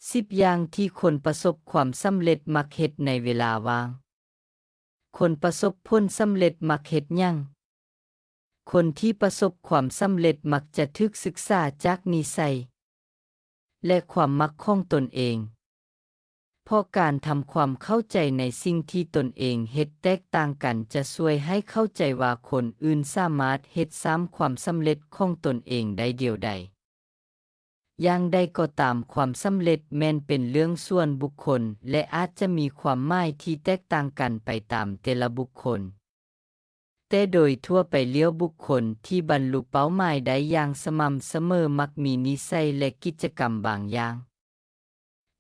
ສິບຢ່າງທີ່ຄົນປະສົບຄວາມສຳເລັດມັກເຮັດໃນເວລາວ່າງ. ຄົນປະສົບຜົນສຳເລັດມັກເຮັດຫຍັງ? ຄົນທີ່ປະສົບຄວາມສຳເລັດມັກຈະຖືກສຶກສາຈາກນິໄສ ແລະ ຄວາມມັກຂອງຕົນເອງ. ເພາະການທຳຄວາມເຂົ້າໃຈໃນສິ່ງທີ່ຕົນເອງເຮັດແຕກຕ່າງກັນ ຈະຊ່ວຍໃຫ້ເຂົ້າໃຈວ່າຄົນອື່ນສາມາດເຮັດຊ້ຳຄວາມສຳເລັດຂອງຕົນເອງໄດ້ດຽວໃດ. ຢ່າງໃດກໍຕາມ, ຄວາມສຳເລັດແມ່ນເປັນເລື່ອງສ່ວນບຸກຄົນ ແລະ ອາດຈະມີຄວາມໝາຍທີ່ແຕກຕ່າງກັນໄປຕາມແຕ່ລະບຸກຄົນ. ແຕ່ໂດຍທົ່ວໄປແລ້ວ, ບຸກຄົນທີ່ບັນລຸເປົ້າໝາຍໄດ້ຢ່າງສະໝ່ຳສະເໝີມັກມີນິໄສ ແລະ ກິດຈະກຳບາງຢ່າງ.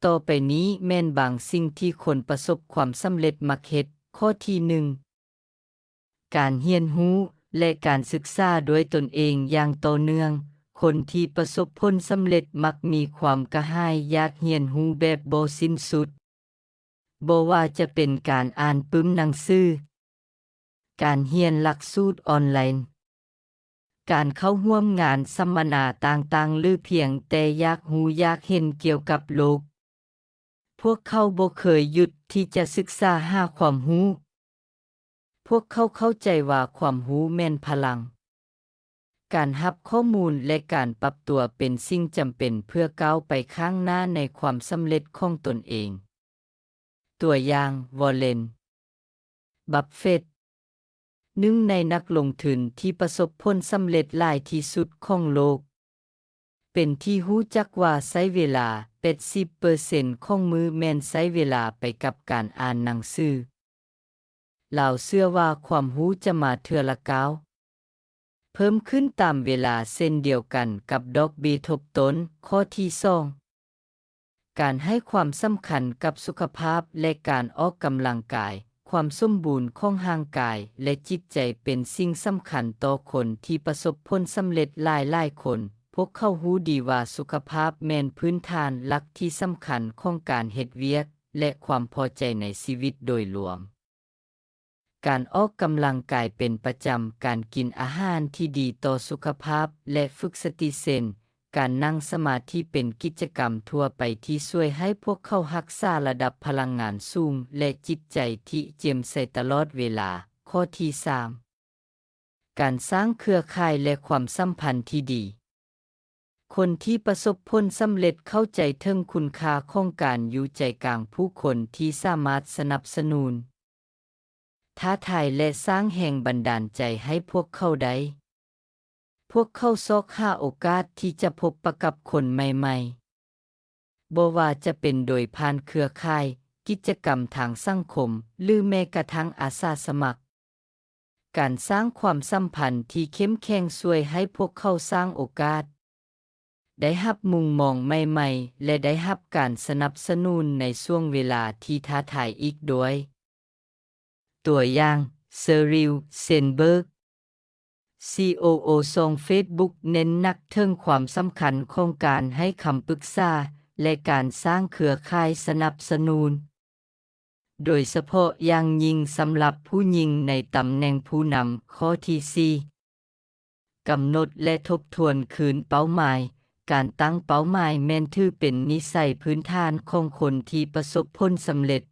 ຕໍ່ໄປນີ້ແມ່ນບາງສິ່ງທີ່ຄົນປະສົບຄວາມສຳເລັດມັກເຮັດ. ຂໍ້ທີໜຶ່ງ, ການຮຽນຮູ້ ແລະ ການສຶກສາດ້ວຍຕົນເອງຢ່າງຕໍ່ເນື່ອງ. ຄົນທີ່ປະສົບຜົນສຳເລັດມັກມີຄວາມກະຫາຍຢາກຮຽນຮູ້ແບບບໍ່ສິ້ນສຸດ, ບໍ່ວ່າຈະເປັນການອ່ານປຶ້ມໜັງສື, ການຮຽນຫຼັກສູດອອນລາຍ, ການເຂົ້າຮ່ວມງານສຳມະນາຕ່າງໆ ຫຼື ພຽງແຕ່ຢາກຮູ້ຢາກເຫັນກ່ຽວກັບໂລກ. ພວກເຂົາບໍ່ເຄີຍຢຸດທີ່ຈະສຶກສາຫາຄວາມຮູ້. ພວກເຂົາເຂົ້າໃຈວ່າຄວາມຮູ້ແມ່ນພະລັງ. ການຮັບຂໍ້ມູນ ແລະ ການປັບຕົວເປັນສິ່ງຈຳເປັນເພື່ອກ້າວໄປຂ້າງໜ້າໃນຄວາມສຳເລັດຂອງຕົນເອງ. ຕົວຢ່າງ, ວໍເລັນ ບັບເຟດ, ໜຶ່ງໃນນັກລົງທຶນທີ່ປະສົບຜົນສຳເລັດຫຼາຍທີ່ສຸດຂອງໂລກ, ເປັນທີ່ຮູ້ຈັກວ່າໃຊ້ເວລາແປດສິບເປີເຊັນຂອງມື້ແມ່ນໃຊ້ເວລາໄປກັບການອ່ານໜັງສື. ລາວເຊື່ອວ່າຄວາມຮູ້ຈະມາເທື່ອລະກ້າວ ເພີ່ມຂຶ້ນຕາມເວລາເຊັ່ນດຽວກັນກັບດອກເບ້ຍທົບຕົ້ນ. ຂໍ້ທີສອງ, ການໃຫ້ຄວາມສຳຄັນກັບສຸຂະພາບ ແລະ ການອອກກຳລັງກາຍ. ຄວາມສົມບູນຂອງຮ່າງກາຍ ແລະ ຈິດໃຈເປັນສິ່ງສຳຄັນຕໍ່ຄົນທີ່ປະສົບຜົນສຳເລັດຫຼາຍໆຄົນ. ພວກເຂົາຮູ້ດີວ່າສຸຂະພາບແມ່ນພື້ນຖານຫຼັກທີ່ສຳຄັນຂອງການເຮັດວຽກ ແລະ ຄວາມພໍໃຈໃນຊີວິດໂດຍລວມ. ການອອກກຳລັງກາຍເປັນປະຈຳ, ການກິນອາຫານທີ່ດີຕໍ່ສຸຂະພາບ ແລະ ຝຶກສະຕິ ເຊັ່ນ ການນັ່ງສະມາທິ ເປັນກິດຈະກຳທົ່ວໄປທີ່ຊ່ວຍໃຫ້ພວກເຂົາຮັກສາລະດັບພະລັງງານສູງ ແລະ ຈິດໃຈທີ່ແຈ່ມໃສຕະຫຼອດເວລາ. ຂໍ້ທີສາມ, ການສ້າງເຄືອຂ່າຍ ແລະ ຄວາມສຳພັນທີ່ດີ. ຄົນທີ່ປະສົບຜົນສຳເລັດເຂົ້າໃຈເຖິງຄຸນຄ່າຂອງການຢູ່ໃຈກາງຜູ້ຄົນທີ່ສາມາດສະໜັບສະໜູນ, ທ້າທາຍ ແລະ ສ້າງແຮງບັນດານໃຈໃຫ້ພວກເຂົາໄດ້. ພວກເຂົາຊອກຫາໂອກາດທີ່ຈະພົບປະກັບຄົນໃໝ່ໆ, ບໍ່ວ່າຈະເປັນໂດຍຜ່ານເຄືອຂ່າຍ, ກິດຈະກຳທາງສັງຄົມ ຫຼື ແມ້ກະທັ່ງອາສາສະໝັກ. ການສ້າງຄວາມສຳພັນທີ່ເຂັ້ມແຂງຊ່ວຍໃຫ້ພວກເຂົາສ້າງໂອກາດ, ໄດ້ຮັບມຸມມອງໃໝ່ໆ ແລະ ໄດ້ຮັບການສະໜັບສະໜູນໃນຊ່ວງເວລາທີ່ທ້າທາຍອີກດ້ວຍ. ຕົວຢ່າງ, ເຊີຣິວ ເຊັນເບີກ ຊີ ໂອ ໂອ ຂອງເຟສບຸກ ເນັ້ນໜັກເຖິງຄວາມສຳຄັນຂອງການໃຫ້ຄຳປຶກສາ ແລະ ການສ້າງເຄືອຂ່າຍສະໜັບສະໜູນ, ໂດຍສະເພາະຢ່າງຍິ່ງສຳລັບຜູ້ຍິງໃນຕຳແໜ່ງຜູ້ນຳ. ຂໍ້ທີສີ່, ກຳນົດ ແລະ ທົບທວນຄືນເປົ້າໝາຍ. ການຕັ້ງເປົ້າໝາຍແມ່ນຖືເປັນນິໄສພື້ນຖານຂອງຄົນທີ່ປະສົບຜົນສຳເລັດ.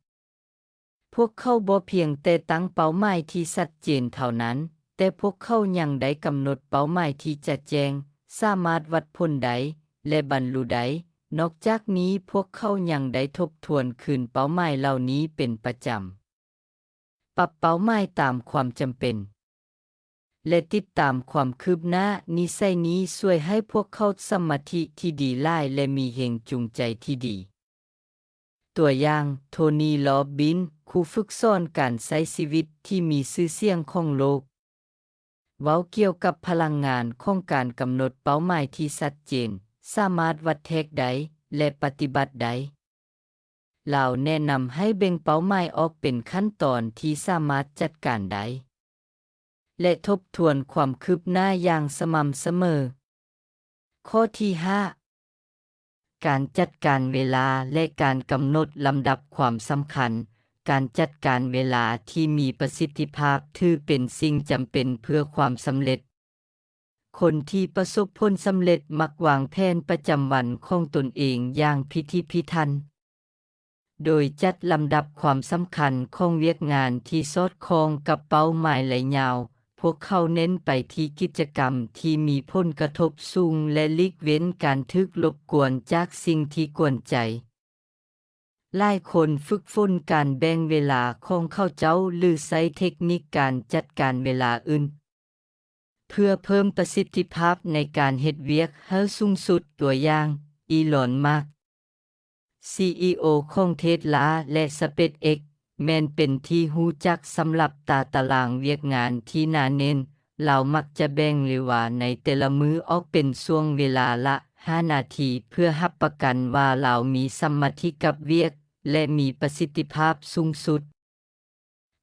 ພວກເຂົາບໍ່ພຽງແຕ່ຕັ້ງເປົ້າໝາຍທີ່ຊັດເຈນເທົ່ານັ້ນ, ແຕ່ພວກເຂົາຍັງໄດ້ກຳນົດເປົ້າໝາຍທີ່ຈະແຈ້ງ, ສາມາດວັດຜົນໄດ້ ແລະ ບັນລຸໄດ້. ນອກຈາກນີ້, ພວກເຂົາຍັງໄດ້ທົບທວນຄືນເປົ້າໝາຍເຫຼົ່ານີ້ເປັນປະຈຳ, ປັບເປົ້າໝາຍຕາມຄວາມຈຳເປັນ ແລະ ຕິດຕາມຄວາມຄືບໜ້າ. ນິໄສນີ້ຊ່ວຍໃຫ້ພວກເຂົາສະມາທິທີ່ດີຫຼາຍ ແລະ ມີແຮງຈູງໃຈທີ່ດີ. ຕົວຢ່າງ, ໂທນີ ລອບບິນ ຄູຝຶກສອນການໃຊ້ຊີວິດທີ່ມີຊື່ສຽງຂອງໂລກ ເວົ້າກ່ຽວກັບພະລັງງານຂອງການກຳນົດເປົ້າໝາຍທີ່ຊັດເຈນ, ສາມາດວັດແທກໄດ້ ແລະ ປະຕິບັດໄດ້. ລາວແນະນຳໃຫ້ແບ່ງເປົ້າໝາຍອອກເປັນຂັ້ນຕອນທີ່ສາມາດຈັດການໄດ້ ແລະ ທົບທວນຄວາມຄືບໜ້າຢ່າງສະໝ່ຳສະເໝີ. ຂໍ້ທີຫ້າ, ການຈັດການເວລາ ແລະ ການກຳນົດລຳດັບຄວາມສຳຄັນ. ການຈັດການເວລາທີ່ມີປະສິດທິພາບຖືເປັນສິ່ງຈຳເປັນເພື່ອຄວາມສຳເລັດ. ໂຄ ຄົນທີ່ປະສົບຜົນສຳເລັດມັກວາງແຜນປະຈຳວັນຂອງຕົນເອງຢ່າງພິຖີພິຖັນ, ໂດຍຈັດລຳດັບຄວາມສຳຄັນຂອງວຽກງານທີ່ສອດຄ່ອງກັບເປົ້າໝາຍໄລຍາວ. ພວກເຂົາເນັ້ນໄປທີ່ກິດຈະກຳທີ່ມີຜົນກະທົບສູງ ແລະ ຫຼີກເວັ້ນການຖືກລົບກວນຈາກສິ່ງທີ່ກວນໃຈ. ຫຼາຍຄົນຝຶກຝົນການແບ່ງເວລາຂອງເຂົາເຈົ້າ ຫຼື ໃຊ້ເທັກນິກການຈັດການເວລາອື່ນ ເພື່ອເພີ່ມປະສິດທິພາບໃນການເຮັດວຽກໃຫ້ສູງສຸດ. ຕົວຢ່າງ, ອີລອນ ມັສກ ຊີອີໂອຂອງເທສລາ ແລະ ສະເປດເອັກ ແມ່ນເປັນທີ່ຮູ້ຈັກສຳລັບຕາຕະລາງວຽກງານທີ່ໜາແໜ້ນ. ລາວມັກຈະແບ່ງເວລາໃນແຕ່ລະມື້ອອກເປັນຊ່ວງເວລາລະຫ້ານາທີ ເພື່ອຮັບປະກັນວ່າລາວມີສະມາທິກັບວຽກ ແລະ ມີປະສິດທິພາບສູງສຸດ.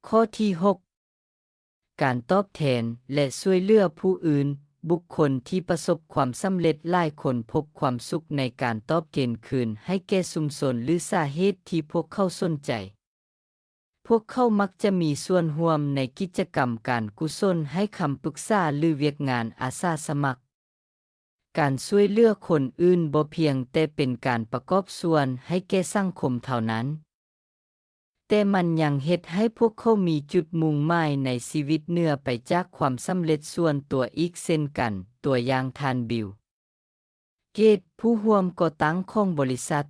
ຂໍ້ທີຫົກ ການຕອບແທນ ແລະ ຊ່ວຍເຫຼືອຜູ້ອື່ນ. ບຸກຄົນທີ່ປະສົບຄວາມສຳເລັດຫຼາຍຄົນພົບຄວາມສຸກໃນການຕອບແທນຄືນໃຫ້ແກ່ຊຸມຊົນ ຫຼື ສາເຫດທີ່ພວກເຂົາສົນໃຈ. ພວກເຂົາມັກຈະມີສ່ວນຮ່ວມໃນກິດຈະກຳການກຸສົນ, ໃຫ້ຄຳປຶກສາ ຫຼື ວຽກງານອາສາສະໝັກ. ການຊ່ວຍເຫຼືອຄົນອື່ນບໍ່ພຽງແຕ່ເປັນການປະກອບສ່ວນໃຫ້ແກ່ສັງຄົມເທົ່ານັ້ນ, ແຕ່ມັນຍັງເຮັດໃຫ້ພວກເຂົາມີຈຸດມຸ່ງໝາຍໃນຊີວິດເໜືອໄປຈາກຄວາມສຳເລັດສ່ວນຕົວອີກເຊັ່ນກັນ. ຕົວຢ່າງ, ທ່ານ ບິວ ເກດ ຜູ້ຮ່ວມກໍ່ຕັ້ງຂອງບໍລິສັດ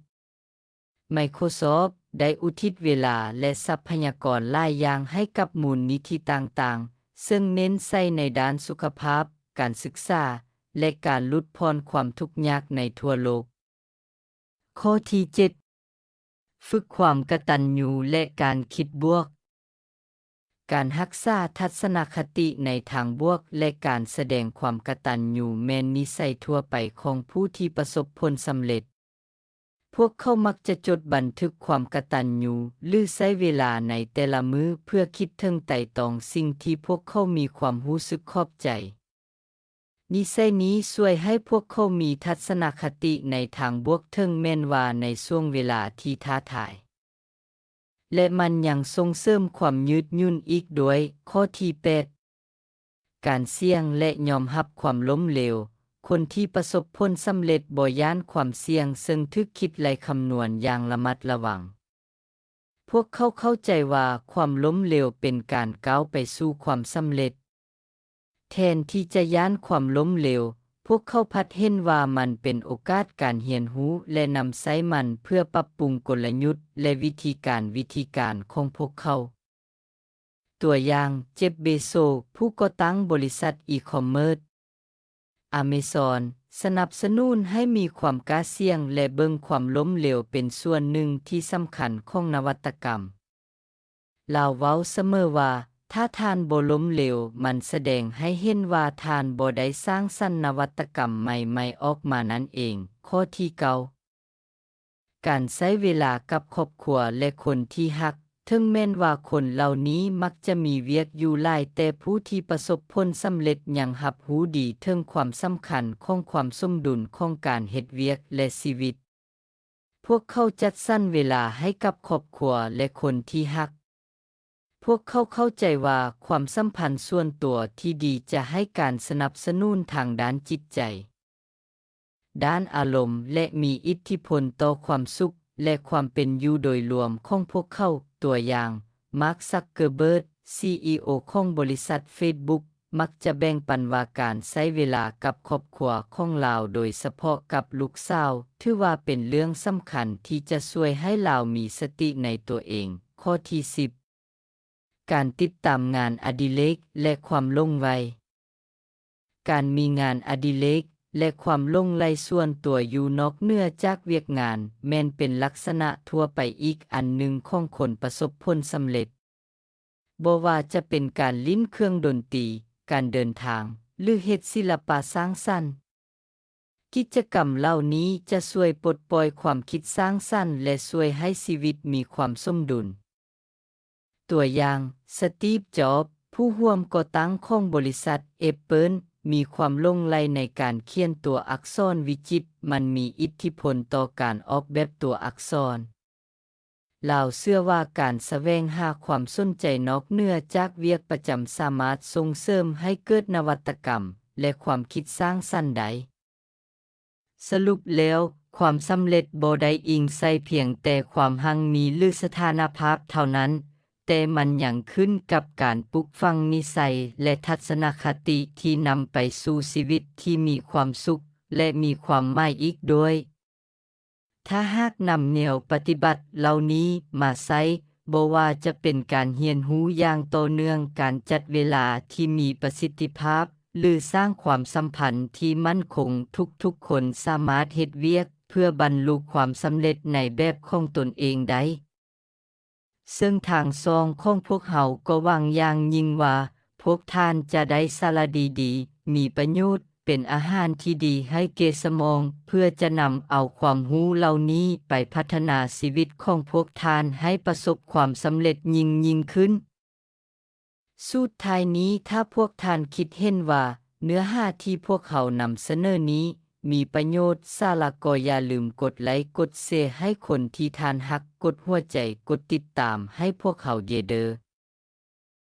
ໄມໂຄຣຊອບ ໄດ້ອຸທິດເວລາ ແລະ ຊັບພະຍາກອນຫຼາຍຢ່າງໃຫ້ກັບມູນນິທິຕ່າງໆ, ເຊິ່ງເນັ້ນໃສ່ໃນດ້ານສຸຂະພາບ, ການສຶກສາ ແລະ ການຫຼຸດຜ່ອນຄວາມທຸກຍາກໃນທົ່ວໂລກ. ຂໍ້ທີເຈັດ ຝຶກຄວາມກະຕັນຍູ ແລະ ການຄິດບວກ. ການຮັກສາທັດສະນະຄະຕິໃນທາງບວກ ແລະ ການສະແດງຄວາມກະຕັນຍູແມ່ນນິໄສທົ່ວໄປຂອງຜູ້ທີ່ປະສົບຜົນສຳເລັດ. ພວກເຂົາມັກຈະຈົດບັນທຶກຄວາມກະຕັນຍູ ຫຼື ໃຊ້ເວລາໃນແຕ່ລະມື້ເພື່ອຄິດເຖິງໄຕ່ຕອງສິ່ງທີ່ພວກເຂົາມີຄວາມຮູ້ສຶກຂອບໃຈ. ນິໄສນີ້ຊ່ວຍໃຫ້ພວກເຂົາມີທັດສະນະຄະຕິໃນທາງບວກ ເຖິງແມ່ນວ່າໃນຊ່ວງເວລາທີ່ທ້າທາຍ, ແລະ ມັນຍັງສົ່ງເສີມຄວາມຍືດຫຍຸ່ນອີກດ້ວຍ. ຂໍ້ທີແປດ ການສ່ຽງ ແລະ ຍອມຮັບຄວາມລົ້ມເຫຼວ. ຄົນທີ່ປະສົບຜົນສຳເລັດບໍ່ຢ້ານຄວາມສ່ຽງ, ເຊິ່ງຖືກຄິດ ແລະ ຄຳນວນຢ່າງລະມັດລະວັງ. ພວກເຂົາເຂົ້າໃຈວ່າຄວາມລົ້ມເຫຼວເປັນການກ້າວໄປສູ່ຄວາມສຳເລັດ. ແທນທີ່ຈະຢ້ານຄວາມລົ້ມເຫຼວ, ພວກເຂົາພັດເຫັນວ່າມັນເປັນໂອກາດການຮຽນຮູ້ ແລະ ນຳໃຊ້ມັນເພື່ອປັບປຸງກົນລະຍຸດ ແລະ ວິທີການ, ວິທີການຂອງພວກເຂົາ. ຕົວຢ່າງ, ເຈັບ ເບໂຊ, ຜູ້ກໍ່ຕັ້ງບໍລິສັດອີຄອມເມີດ ອາເມຊອນ ສະໜັບສະໜູນໃຫ້ມີຄວາມກ້າສ່ຽງ ແລະ ເບິ່ງຄວາມລົ້ມເຫຼວເປັນສ່ວນໜຶ່ງທີ່ສຳຄັນຂອງນະວັດຕະກຳ. ລາວເວົ້າສະເໝີວ່າ ຖ້າທ່ານບໍ່ລົ້ມເຫຼວ, ມັນສະແດງໃຫ້ເຫັນວ່າທ່ານບໍ່ໄດ້ສ້າງສັນນະວັດຕະກຳໃໝ່ໆອອກມານັ້ນເອງ. ຂໍ້ທີເກົ້າ ການໃຊ້ເວລາກັບຄອບຄົວ ແລະ ຄົນທີ່ຮັກ. ເຖິງແມ່ນວ່າຄົນເຫຼົ່ານີ້ມັກຈະມີວຽກຢູ່ຫຼາຍ, ແຕ່ຜູ້ທີ່ປະສົບຜົນສຳເລັດຍັງຮັບຮູ້ດີເຖິງຄວາມສຳຄັນຂອງຄວາມສົມດຸນຂອງການເຮັດວຽກ ແລະ ຊີວິດ. ພວກເຂົາຈັດສັນເວລາໃຫ້ກັບຄອບຄົວ ແລະ ຄົນທີ່ຮັກ. ພວກເຂົາເຂົ້າໃຈວ່າຄວາມສຳພັນສ່ວນຕົວທີ່ດີຈະໃຫ້ການສະໜັບສະໜູນທາງດ້ານຈິດໃຈ, ດ້ານອາລົມ ແລະ ມີອິດທິພົນຕໍ່ຄວາມສຸກ ແລະ ຄວາມເປັນຢູ່ໂດຍລວມຂອງພວກເຂົາ. ຕົວຢ່າງ, ມາກ ຊັກເກີເບີດ ຊີອີໂອຂອງບໍລິສັດເຟສບຸກ ມັກຈະແບ່ງປັນວ່າການໃຊ້ເວລາກັບຄອບຄົວຂອງລາວ, ໂດຍສະເພາະກັບລູກສາວ, ຖືວ່າເປັນເລື່ອງສຳຄັນທີ່ຈະຊ່ວຍໃຫ້ລາວມີສະຕິໃນຕົວເອງ. ຂໍ້ທີສິບ ການຕິດຕາມງານອະດິເລກ ແລະ ຄວາມຫຼົງໄຫຼ. ການມີງານອະດິເລກ ແລະ ຄວາມຫຼົງໄຫຼສ່ວນຕົວຢູ່ນອກເໜືອຈາກວຽກງານ ແມ່ນເປັນລັກສະນະທົ່ວໄປອີກອັນໜຶ່ງຂອງຄົນປະສົບຜົນສຳເລັດ. ບໍ່ວ່າຈະເປັນການຫຼິ້ນເຄື່ອງດົນຕີ, ການເດີນທາງ ຫຼື ເຮັດສິລະປະສ້າງສັນ, ກິດຈະກຳເຫຼົ່ານີ້ຈະຊ່ວຍປົດປ່ອຍຄວາມຄິດສ້າງສັນ ແລະ ຊ່ວຍໃຫ້ຊີວິດມີຄວາມສົມດຸນ. ຕົວຢ່າງ, ສະຕີບ ຈອບ ຜູ້ຮ່ວມກໍ່ຕັ້ງຂອງບໍລິສັດແອັບເປິ້ນ ມີຄວາມຫຼົງໄຫຼໃນການຂຽນຕົວອັກສອນວິຈິດ, ມັນມີອິດທິພົນຕໍ່ການອອກແບບຕົວອັກສອນ. ລາວເຊື່ອວ່າການສະແຫວງຫາຄວາມສົນໃຈນອກເໜືອຈາກວຽກປະຈຳສາມາດສົ່ງເສີມໃຫ້ເກີດນະວັດຕະກຳ ແລະ ຄວາມຄິດສ້າງສັນໄດ້. ສະຫຼຸບແລ້ວ, ຄວາມສຳເລັດບໍ່ໄດ້ອີງໃສ່ພຽງແຕ່ຄວາມຮັ່ງມີ ຫຼື ສະຖານະພາບເທົ່ານັ້ນ, ແຕ່ມັນຍັງຂຶ້ນກັບການປຸກຝັງນິໄສ ແລະ ທັດສະນະຄະຕິທີ່ນຳໄປສູ່ຊີວິດທີ່ມີຄວາມສຸກ ແລະ ມີຄວາມໝາຍອີກດ້ວຍ. ຖ້າຫາກນຳແນວປະຕິບັດເຫຼົ່ານີ້ມາໃຊ້, ບໍ່ວ່າຈະເປັນການຮຽນຮູ້ຢ່າງຕໍ່ເນື່ອງ, ການຈັດເວລາທີ່ມີປະສິດທິພາບ, ຫຼື ສ້າງຄວາມສຳພັນທີ່ໝັ້ນຄົງ, ທຸກໆຄົນສາມາດເຮັດວຽກເພື່ອບັນລຸຄວາມສຳເລັດໃນແບບຂອງຕົນເອງໄດ້. ເຊິ່ງທາງຊ່ອງຂອງພວກເຮົາກໍຫວັງຢ່າງຍິ່ງວ່າ ພວກທ່ານຈະໄດ້ສາລະດີໆ, ມີປະໂຫຍດ, ເປັນອາຫານທີ່ດີໃຫ້ແກ່ສະໝອງ, ເພື່ອຈະນຳເອົາຄວາມຮູ້ເຫຼົ່ານີ້ໄປພັດທະນາຊີວິດຂອງພວກທ່ານໃຫ້ປະສົບຄວາມສຳເລັດຍິ່ງໆຂຶ້ນ. ສຸດທ້າຍນີ້, ຖ້າພວກທ່ານຄິດເຫັນວ່າເນື້ອຫາທີ່ພວກເຮົານຳສະເໜີນີ້ມີປະໂຫຍດ, ສາລະ, ກໍຢ່າລືມກົດໄລ, ກົດແຊໃຫ້ຄົນທີ່ທ່ານຮັກ, ກົດຫົວໃຈ, ກົດຕິດຕາມໃຫ້ພວກເຮົາເດເດີ.